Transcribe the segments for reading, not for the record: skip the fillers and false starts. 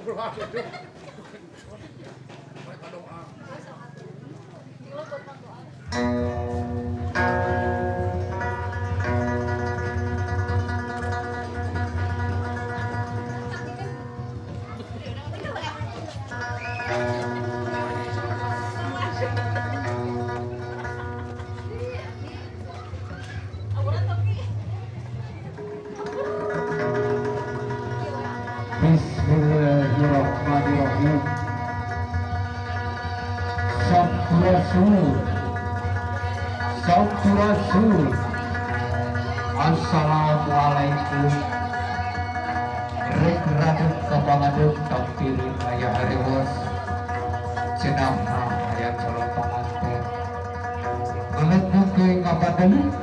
Bismillahirrahmanirrahim. Sampurasun. Sampurasun. Assalamualaikum. Rek radep kapangadep tampilin aya harewos. Cenah aya calon panganten. Ngelet muke ngapadeli.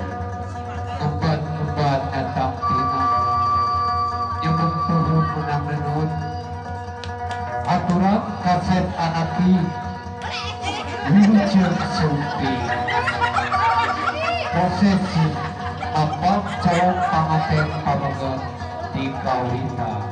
Embat-embat datang tina. Nyebut turun menang nenun. Aturan kaset anaki Wilujeng Sumping. Prosesi apa calon panganten pameget di kawitan.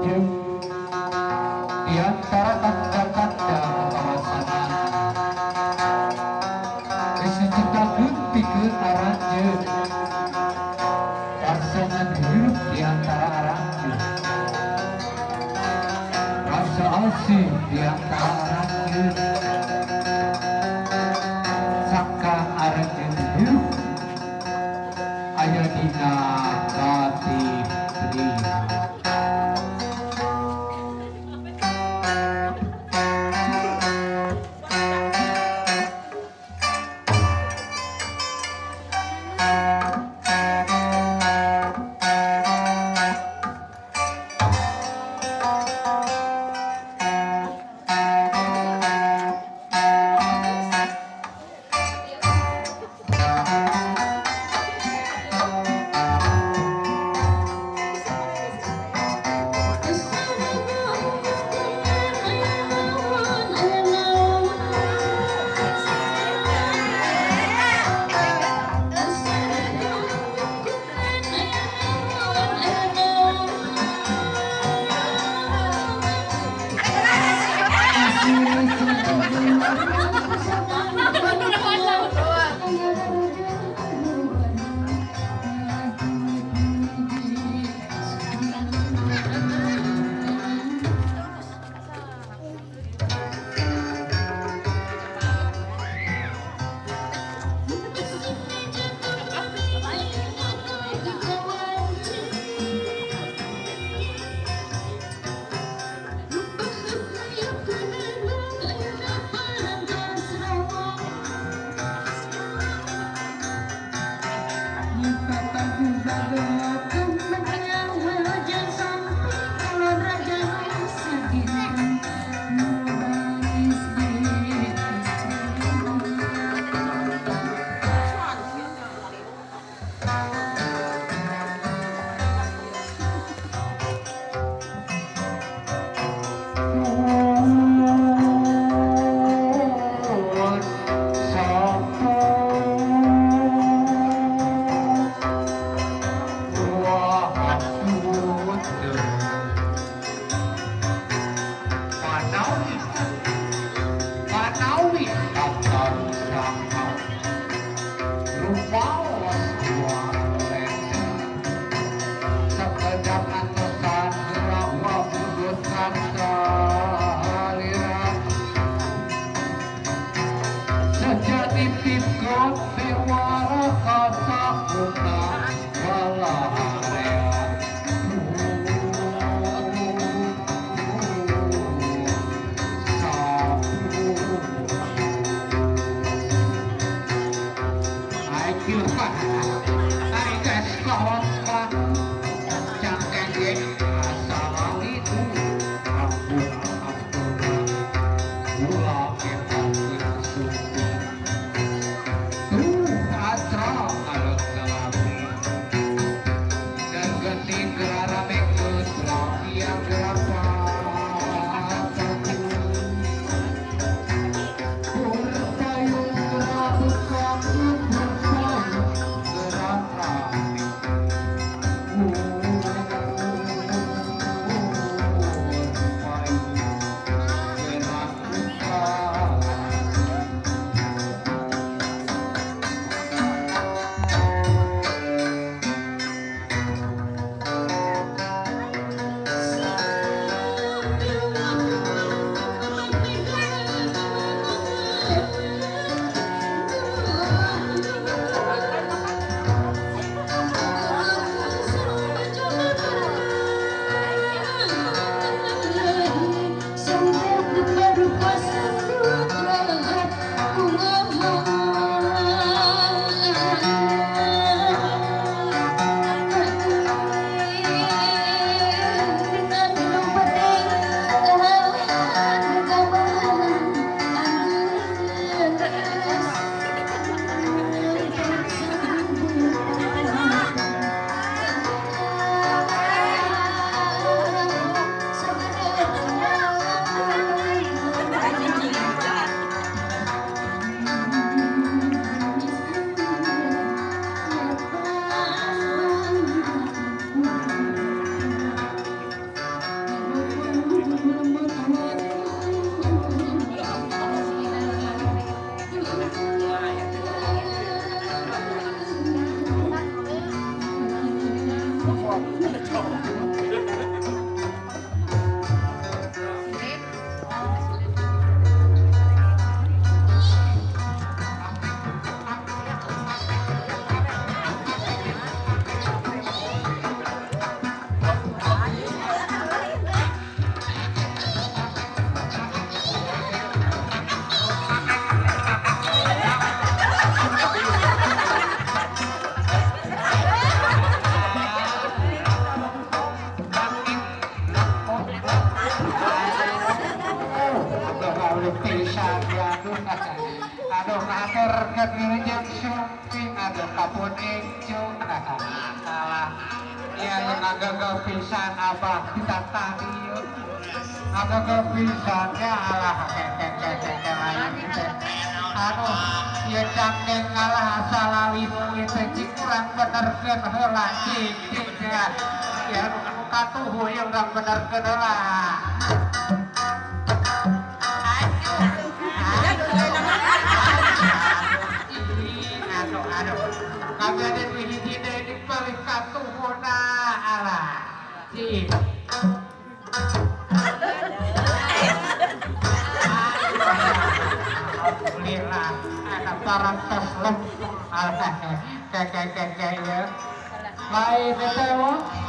Jeung di antara tanda-tanda kawasanan geus diciptakeun pikeun aranjeun pasangan hirup di antara aranjeun, rasa asih di antara aranjeun, sangka aranjeun hirup aya dina katitrina. Pisan ya, aduh, aduh, ngaturkeun wilujeng sumping, aduh, kapuning cung. Alah ya, yang ngagagal pisan abah kita tadi yuk, ngagagal pisan ya. Alah, keke keke keke lain teh, aduh ya, cangkeng alah, asal lalimu itu cik kurang benerkeun heula, cik cik ya ya, anu katuhu ya, urang benerkeun heula. Aduh, aduh, aduh, kagak hiji deui di paling katuhuna. Alah, cik. Alhamdulillah, anak parantos lempeng. Alah, keke keke ya. Lain teh.